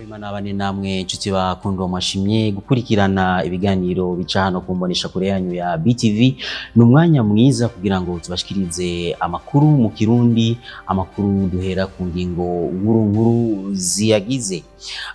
Imana bane namwe inshuti bakundwa, mwashimye gukurikirana ibiganiro bica hano kumbonesha kure yanyu ya BTV. Ni umwanya mwiza kugira ngo tubashikirize amakuru mu Kirundi, amakuru duhera ku ngingo nkuru nkuru ziyagize.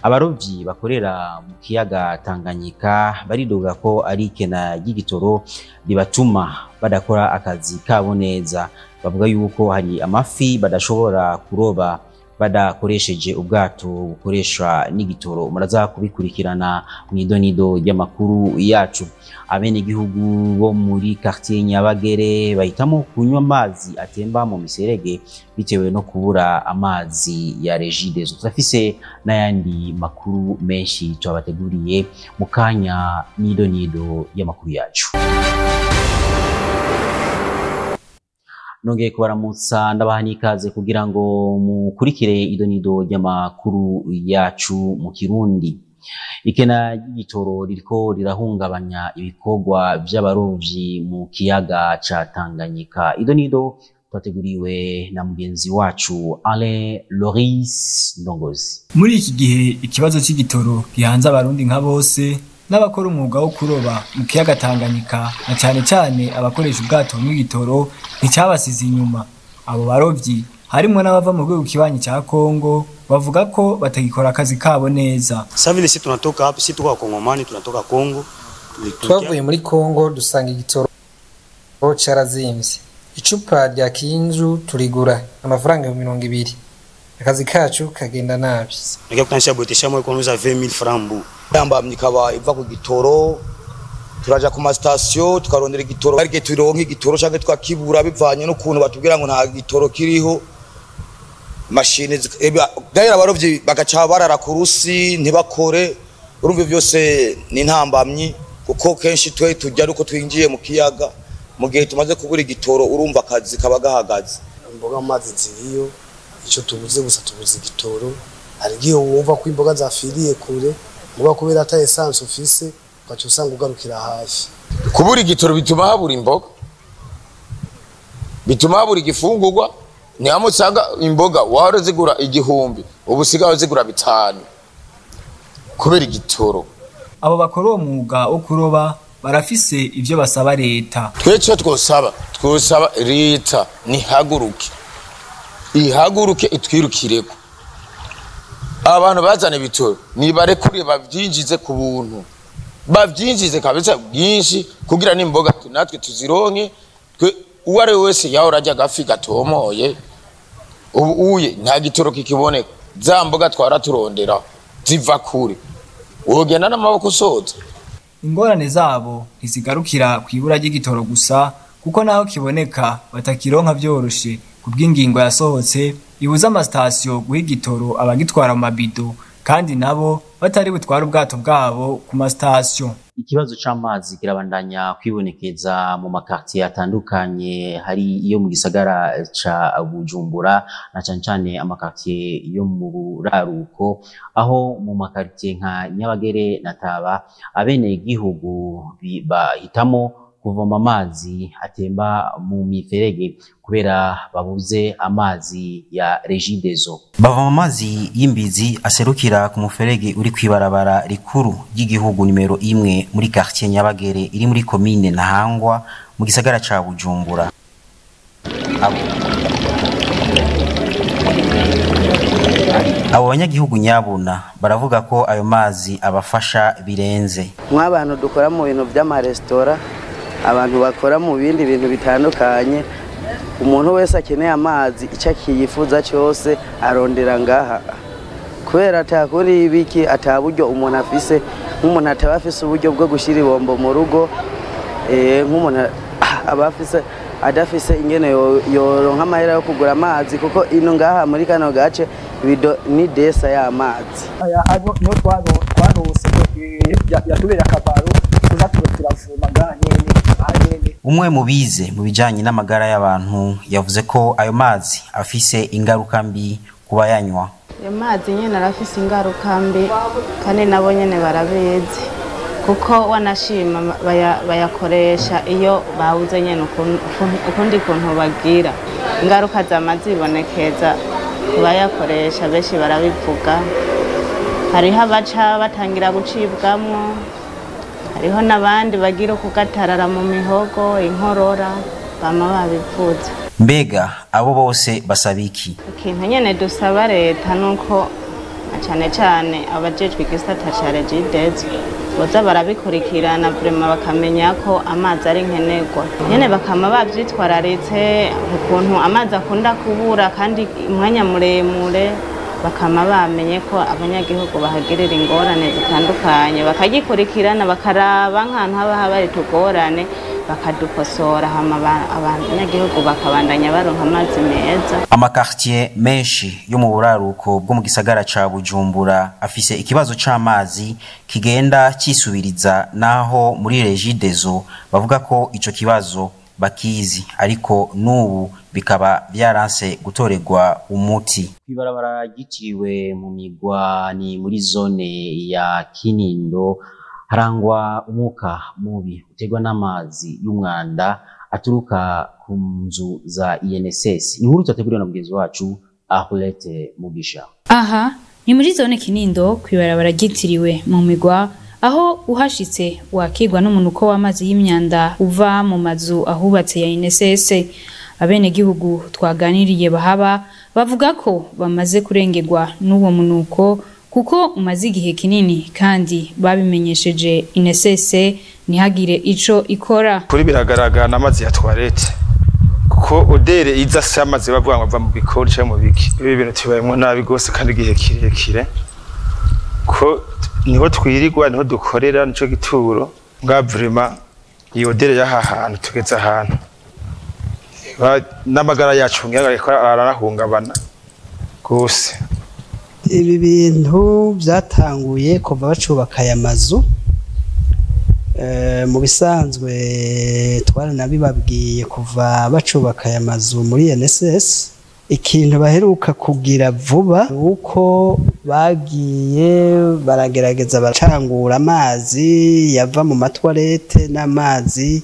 Abarovyi bakorera mu kiyaga Tanganyika baridoga ko ari ikena ry'igitoro ribatuma badakora akazi kabo neza. Bavuga yuko hari amafi badashobora kuroba badakoresheje ubwato bukoresha n'igitoro. Muraza kubikurikirana mu idonido ry'amakuru yacu. Abenegihugu bo muri quartier Nyabagere bahitamo kunywa amazi atemba mu miserege bitewe no kubura amazi ya Regideso. Turafise n'ayandi makuru menshi twabateguriye mu kanya n'idonido y'amakuru yacu. Nongeye kubaramutsa, ndabaha n'ikaze kugira ngo mukurikire idonido ry'amakuru yacu mu Kirundi. Ikena ry'igitoro ririko rirahungabanya ibikorwa vy'abarovyi mu kiyaga ca Tanganyika. Idonido twateguriwe na mugenzi wacu Alain Loris Ndongozi. Muri iki gihe ikibazo c'igitoro gihanze abarundi nka bose n'abakora umwuga wo kuroba mu kiyaga Tanganyika, na cane cane abakoresha ubwato bw'igitoro, nticyabasize inyuma. Abo barovyi harimwo n'abava mu rwego kibanyi ca Kongo bavuga ko batagikora akazi kabo neza. Sasa vile sisi tunatoka hapa, sisi tuko Wakongomani, tunatoka Kongo. Twavuye muri Kongo dusanga igitoro carazimvye. Icupa rya kinju turigura amafaranga 20. Akazi kacu kagenda nabi. Nige kutanisha botesha mwe kunuza 20000 francs mbu. Yambamye ikaba iva ku gitoro, turaja ku masitasiyo tukarondera igitoro, ariko turonka igitoro canke twakibura bivanye n'ukuntu batubwira ngo nta gitoro kiriho. Mashini gahera abarovyi bagaca barara ku rusi ntibakore. Urumva vyose ni intambamyi, kuko kenshi twe tujya ari uko twinjiye mu kiyaga. Mu gihe tumaze kubura igitoro, urumva akazi kaba gahagaze. Imboga mu mazi ziriyo, icyo tubuze gusa tubuze igitoro. Hari igihe wumva ko imboga zafiriye kure, muba kubera ata essence ufise, ugaca usanga ugarukira hafi. Kubura igitoro bituma habura imboga, bituma habura igifungurwa. Ni hamwe usanga imboga wahora zigura 1000, ubu usigaye zigura 5 kubera igitoro. Abo bakora uwo mwuga wo kuroba barafise ivyo basaba leta. Twe icyo twosaba leta nihaguruke, ihaguruke itwirukireko. Abantu bazana ibitoro nibarekure bavyinjize ku buntu, bavyinjize kabisa bwinshi, kugira n'imboga natwe tuzironke. Twe uwo ari we wese yahora arya agafi gatomoye, ubu uye nta gitoro kikiboneka, za mboga twara turondera ziva kure, wogenda n'amaboko usoza. Ingorane zabo ntizigarukira ku ibura ry'igitoro gusa, kuko naho kiboneka batakironka vyoroshe kubw'ingingo yasohotse ibuza amasitasiyo guha igitoro abagitwara mu mabido, kandi nabo batari butware ubwato bwabo ku masitasiyo. Ikibazo c'amazi kirabandanya kwibonekeza mu makartier atandukanye hari iyo mu gisagara ca Bujumbura, na cane cane amakartier yo mu buraruko, aho mu makartier nka Nyabagere na Taba abene gihugu bahitamo kuvoma amazi atemba mu miferege kubera babuze amazi ya Regideso. Bavoma amazi y'imbizi aserukira ku muferege uri kwibarabara rikuru ry'igihugu nimero 1 muri quartier Nyabagere iri muri commune Ntahangwa mu gisagara ca Bujumbura. Abo banyagihugu nyabuna baravuga ko ayo mazi abafasha birenze. Mw'abantu dukora mu bintu by'amaresitora, abantu bakora mu bindi bintu bitandukanye, umuntu wese akeneye amazi icyo akiyifuza cyose arondera ngaha, kubera atakuri ibiki ataburyo umuntu afise. Nk'umuntu ataba afise uburyo bwo gushyira ibombo mu rugo, nk'umuntu aba afise adafise ingene yoronka amahera yo kugura amazi, kuko ino ngaha muri kano gace ibido ni desa y'amazi. Aya niyo twarose yatubera akabaro tuza turavoma ngaha nyene. Umwe mu bize mu bijanye n'amagara y'abantu yavuze ko ayo mazi afise ingaruka mbi kuba yanywa. Ayo mazi nyene arafise ingaruka mbi, kandi nabo nyene barabizi, kuko wanashima bayakoresha iyo babuze nyene ukundi kuntu bagira. Ingaruka zama zibonekeza ku bayakoresha, benshi barabivuga. Hariho abaca batangira gucibwamwo, hariho n'abandi bagira ukugatarara mu mihogo, inkorora, bama babivuze. Mbega abo bose basaba iki? Ikintu nyene dusaba leta nuko cane cane abajejwe igisata ca Regideso boza barabikurikirana vraiment, bakamenya ko amazi ari nkenerwa nyene, bakama bavyitwararitse ukuntu amazi akunda kubura kandi umwanya muremure, bakama bamenye ko abanyagihugu bahagirira ingorane zitandukanye, bakagikurikirana, bakaraba nk'ahantu haba habaye utugorane bakadukosora, hama abanyagihugu bakabandanya baronka amazi meza. Amakartier menshi yo mu buraruko bwo mu gisagara ca Bujumbura afise ikibazo c'amazi kigenda cisubiriza, naho muri Regideso bavuga ko ico kibazo bakizi, ariko n'ubu bikaba vyaranse gutorerwa umuti. Kw'ibarabara ryitiriwe mu migwa ni muri zone ya Kinindo harangwa umwuka mubi uterwa n'amazi y'umwanda aturuka ku nzu za INSS. Inkuru twateguriwe na mugenzi wacu Arlette Mugisha. Aha ni muri zone Kinindo kw'ibarabara ryitiriwe mu migwa, aho uhashitse wakirwa n'umunuko w'amazi y'imyanda uva mu mazu ahubatse ya INSS. Abenegihugu twaganiriye bahaba bavuga ko bamaze kurengerwa n'uwo munuko kuko umaze igihe kinini, kandi babimenyesheje INSS ntihagire ico ikora. Kuri biragaragara n'amazi ya toilette, kuko odeur iza se amazi bavuga ngo ava mu bikori cyangwa mu biki. Ibi bintu tubayemo nabi gose kandi igihe kirekire, ko niho twirirwa, niho dukorera, nico gituro nga vraiment iyo odeur y'aha hantu tugeze ahantu n'amagara yacu ngira arahungabana gose. Ibi bintu byatanguye kuva bacubaka aya mazu. Mu bisanzwe twaranabibabwiye kuva bacubaka aya mazu muri NSS. Ikintu baheruka kugira vuba uko bagiye baragerageza bacangura amazi yava mu matwarete n'amazi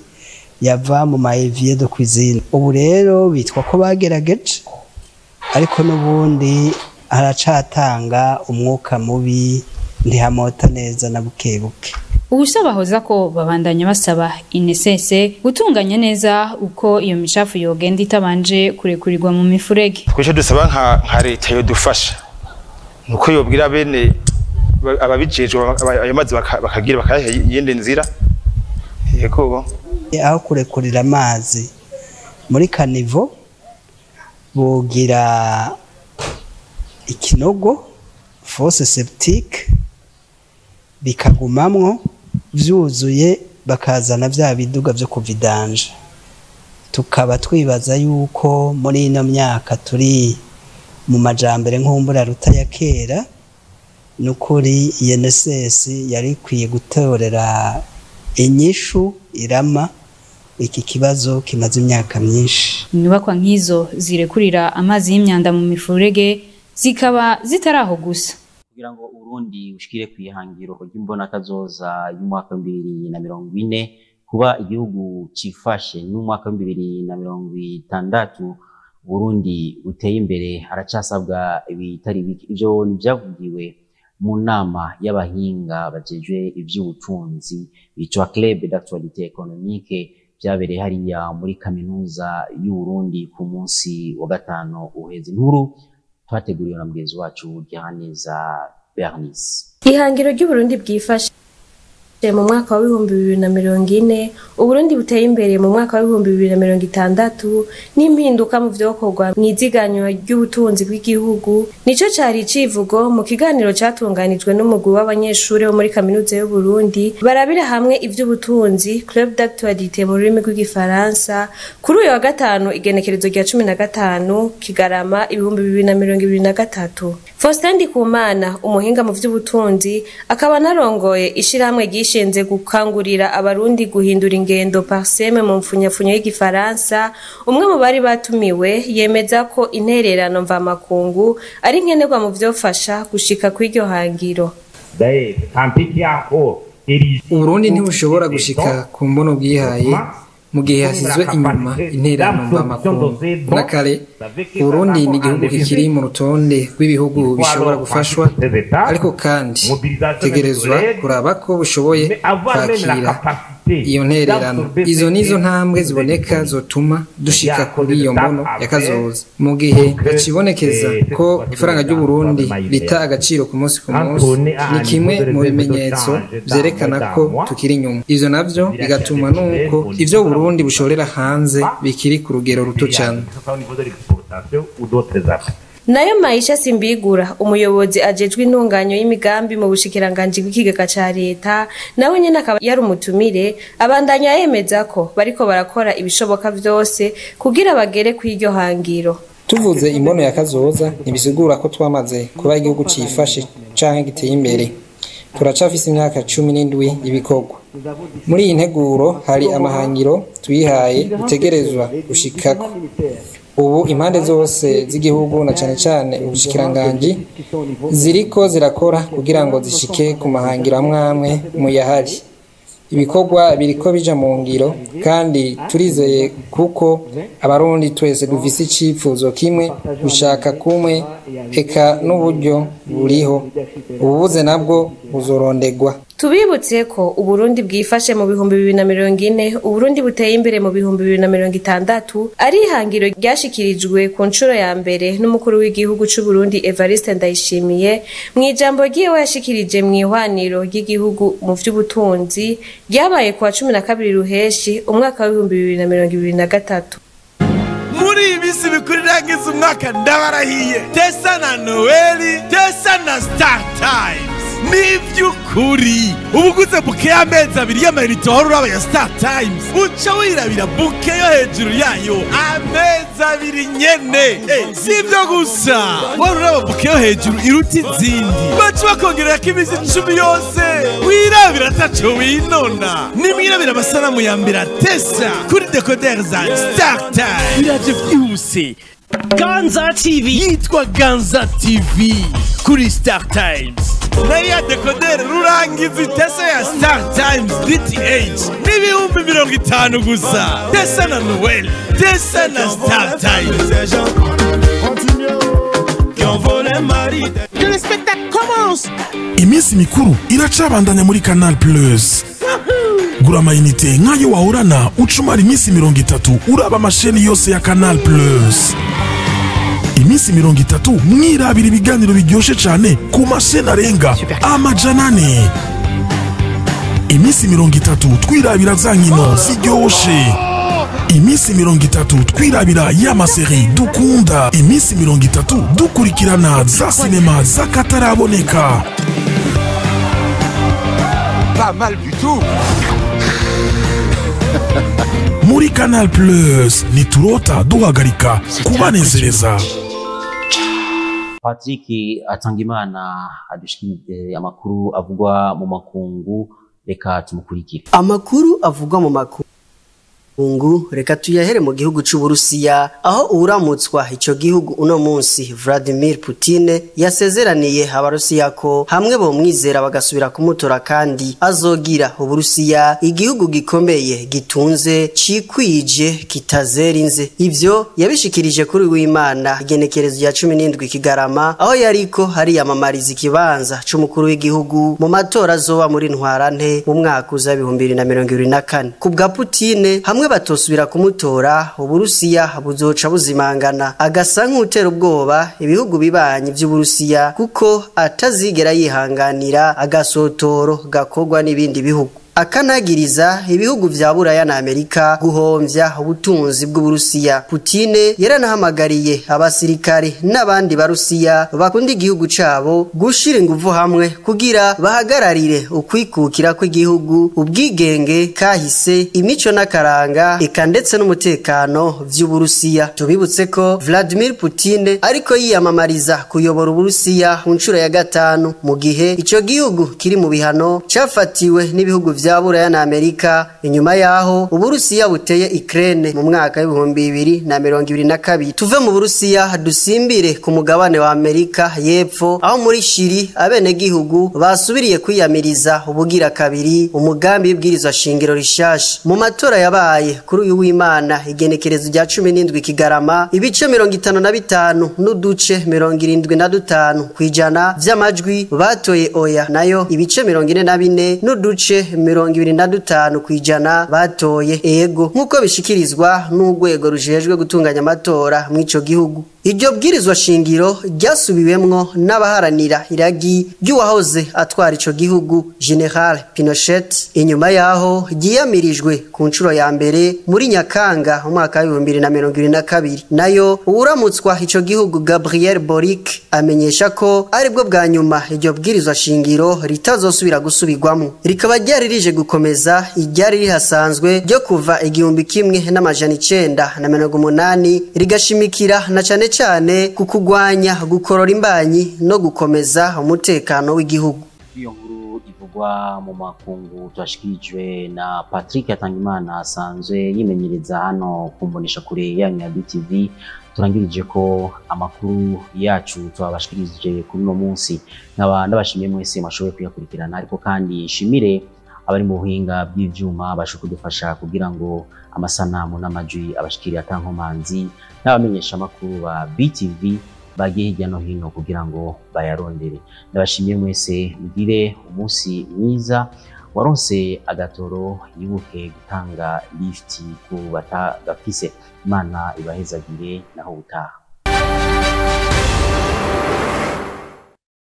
yava mu ma évier de cuisine. Ubu rero bitwa ko bagerageje, ariko n'ubundi haracatanga umwuka mubi, ntihamota neza na buke buke. Ubusabahoza ko babandanya basaba INSS gutunganya neza uko iyo micafu yogenda itabanje kurekurirwa mu mifurege. Twice dusaba nka leta yo dufasha nuko yobwira bene ababijejwe ayo mazi bakagira bakayaha yindi nzira. Yego, aho kurekurira amazi muri caniveau bogira ikinogo fosse septique, bikagumamwo vyuzuye, bakazana vya biduga vyo kuvidanja. Tukaba twibaza yuko muri ino myaka turi mu majambere nkumbura ruta ya kera, nukuri INSS yari ikwiye gutorera inyishu irama iki kibazo kimaze imyaka myinshi. Inyubakwa nk'izo zirekurira amazi y'imyanda mu mifurege zikaba zitaraho gusa. Kugira ngo Uburundi bushikire kwihangiro ry'imbona kazoza y'umwaka 2040 kuba igihugu cifashe, n'umwaka 2060 Burundi buteye imbere, haracasabwa ibitari bike. Ivyo nivyavugiwe mu nama y'abahinga bajejwe ivy'ubutunzi bitwa Club d'actualité économique, vyabereye hariya muri kaminuza y'u Burundi ku munsi wa gatanu uheze. Inkuru twateguriwe na mugenzi wacu Gihaneza Bernice. Ihangiro ry'Uburundi bwifashe mu mwaka wa 2040, Uburundi buteye imbere mu mwaka wa 2060, n'impinduka mu vyokorwa mw'iziganywa ry'ubutunzi bw'igihugu, nico cari icivugo mu kiganiro catunganijwe n'umugwi w'abanyeshure bo muri kaminuza y'u Burundi barabira hamwe ivy'ubutunzi, Club d'actualité mu rurimi rw'igifaransa, kuri uyu wa gatanu igenekerezo rya 15 Kigarama 2023. Faustin Ndikumana, umuhinga mu vy'ubutunzi akaba narongoye ishirahamwe ryishinze gukangurira abarundi guhindura ingendo PARCEM mu mfunyafunyo y'igifaransa, umwe mu bari batumiwe, yemeza ko intererano mvamakungu ari nkenerwa mu vyofasha gushika kw'iryo hangiro. Uburundi ntibushobora gushika ku mbono bwihaye mu gihe hasizwe inyuma intererano mvamakungu. Na kare Uburundi ni igihugu kikiri mu rutonde rw'ibihugu bishobora gufashwa, ariko kandi tegerezwa kuraba ko bushoboye kwakira iyo ntererano. Izo nizo ntambwe ziboneka zotuma dushika kuri iyo mbono ya kazoza. Mu gihe hacibonekeza ko ifaranga ry'Uburundi rita agaciro ku munsi ku munsi, ni kimwe mu bimenyetso vyerekana ko tukiri inyuma. Ivyo navyo bigatuma nuko ivyo Burundi bushorera hanze bikiri ku rugero ruto cane. Nayo Maisha Simbigura, umuyobozi ajejwe intunganyo y'imigambi mu bushikiranganji bw'ikigega ca leta, nawe nyene akaba yari umutumire, abandanya yemeza ko bariko barakora ibishoboka vyose kugira bagere kw'iryo hangiro. Tuvuze imbono ya kazoza ntibisigura ko twamaze kuba igihugu cifashe canke giteye imbere. Turacafise imyaka 17 y'ibikorwa. Muri iyi nteguro hari amahangiro twihaye dutegerezwa gushikako. Ubu impande zose z'igihugu na cane cane ubushikiranganji ziriko zirakora kugira ngo zishike ku mahangiro amwamwe mu yahari. Ibikorwa biriko bija mu ngiro kandi turizeye kuko Abarundi twese dufise icifuzo kimwe, gushaka kumwe, eka n'uburyo buriho. Ububuze nabwo buzorondegwa. Tubibutse ko Uburundi bwifashe mu 2040, Uburundi buteye imbere mu 2060, ari ihangiro ryashikirijwe ku nshuro ya mbere n'umukuru w'igihugu c'u Burundi Evariste Ndayishimiye mu ijambo ryiwe yashikirije mu ihwaniro ry'igihugu mu vy'ubutunzi ryabaye kuwa 12 Ruheshi umwaka wa 2023. Muri iyi minsi mikuru irangiza umwaka ndabarahiye, Tesa na Noeli, Tesa na Star Times. Nivyukuri ubuguze buke y'amezi abiri y'amayinite wahora uraba ya Star Times, uca wirabira buke yo hejuru yayo amezi abiri nyene. Si ivyo gusa, wahora uraba buke yo hejuru iruta izindi, baca bakongererako iminsi 10 yose wirabira ataco winona. Nimwirabira amasanamu ya mbere atesa kuri dekoderi za Star Times. Biraje vyihuse. Ganza TV yitwa Ganza TV kuri Star Times. Nayo ya dekoderi rurangiza itesa ya Star Times DTH n'50,000 gusa. Tesa na Noel, Tesa na Star Times. Que le spectacle commence. Iminsi mikuru iracabandanya muri Canal Plus. Gura amayinite nk'ayo wahorana ucumara iminsi 30 uraba amasheni yose ya Canal Plus. Iminsi 30 mwirabira ibiganiro biryoshe cane ku masheni arenga 400. Iminsi 30 twirabira za nkino ziryoshe. Iminsi 30 twirabira y'amaseri dukunda. Iminsi 30 dukurikirana za sinema z'akataraboneka. Pas mal du tout. Muri Canal Plus niturota duhagarika kubanezereza. Patrick Atangimana adushikirize amakuru avugwa mu makungu, reka tumukurikire. Amakuru avugwa mu makungu reka tuyahere mu gihugu c'Uburusiya, aho uramutswa ico gihugu uno munsi Vladimir Putin yasezeraniye Abarusiya ko hamwe bomwizera bagasubira kumutora kandi azogira Uburusiya igihugu gikomeye gitunze cikwije kitazerinze. Ivyo yabishikirije kuri w'Imana igenekerezo ya 17 Kigarama, aho yariko hariyamamariza ikibanza c'umukuru w'igihugu mu matora azoba muri ntwarante mu mwaka uza 2024. Kubwa Putin, hamwe batosubira kumutora Uburusiya buzoca buzimangana, agasa nk'utera ubwoba ibihugu bibanyi vy'Uburusiya kuko atazigera yihanganira agasotoro gakorwa n'ibindi bihugu. Akanagiriza ibihugu vya Buraya na Amerika guhomvya ubutunzi bw'Uburusiya. Putin yaranahamagariye abasirikare n'abandi barusiya bakunda igihugu cabo gushira inguvu hamwe kugira bahagararire ukwikukira kw'igihugu, ubwigenge kahise, imico n'akaranga eka ndetse n'umutekano vy'Uburusiya. Tubibutse ko Vladimir Putin ariko yiyamamariza kuyobora Uburusiya ku nshuro ya 5, mu gihe ico gihugu kiri mu bihano cafatiwe n'ibihugu vya Buraya na Amerika inyuma yaho Uburusiya buteye Ukraine mu mwaka w'ibihumbi 2022. Tuve mu Burusiya dusimbire ku mugabane wa Amerika y'Epfo, aho muri Chili abenegihugu basubiriye kwiyamiriza ubugira kabiri umugambi w'ibwirizwa shingiro rishasha. Mu matora yabaye kuri uyu w'Imana igenekerezo rya 17 Kigarama, ibice 55 n'uduce 75 kwijana vy'amajwi batoye oya, nayo ibice 44 n'uduce 25 kwijana batoye ego, nkuko bishikirizwa n'urwego rujejwe gutunganya amatora mw'ico gihugu. Iryo bwirizwa shingiro ryasubiwemwo n'abaharanira iragi ry'uwahoze atwara ico gihugu General Pinochet, inyuma yaho ryiyamirijwe ku nshuro ya mbere muri Nyakanga mu mwaka wa 2022. Nayo uwuramutswa ico gihugu Gabriel Boric amenyesha ko aribwo bwa nyuma iryo bwirizwa shingiro ritazosubira gusubirwamo, rikaba ryari rije gukomeza iryari rihasanzwe ryo kuva 1980, rigashimikira na cane cyane ku kugwanya gukorora imbanyi no gukomeza umutekano w'igihugu. Iyo nkuru ivugwa mu makungu twashikirijwe na Patrick Atangimana asanzwe yimenyereza hano kumbonesha kure yanyu ya BTV. Turangirije ko amakuru yacu twabashikirije kuri uno munsi, nkaba ndabashimiye mwese mwashoboye kuyakurikirana, ariko kandi nshimire abari mu buhinga bw'ivyuma bashoboye kudufasha kugira ngo amasanamu n'amajwi abashikiri atankomanzi, n'abamenyesha amakuru ba BTV bagiye hirya no hino kugira ngo bayarondere. Ndabashimiye mwese, mugire umunsi mwiza. Waronse agatoro yibuke gutanga lift ku batagafise. Imana ibahezagire, naho utaha.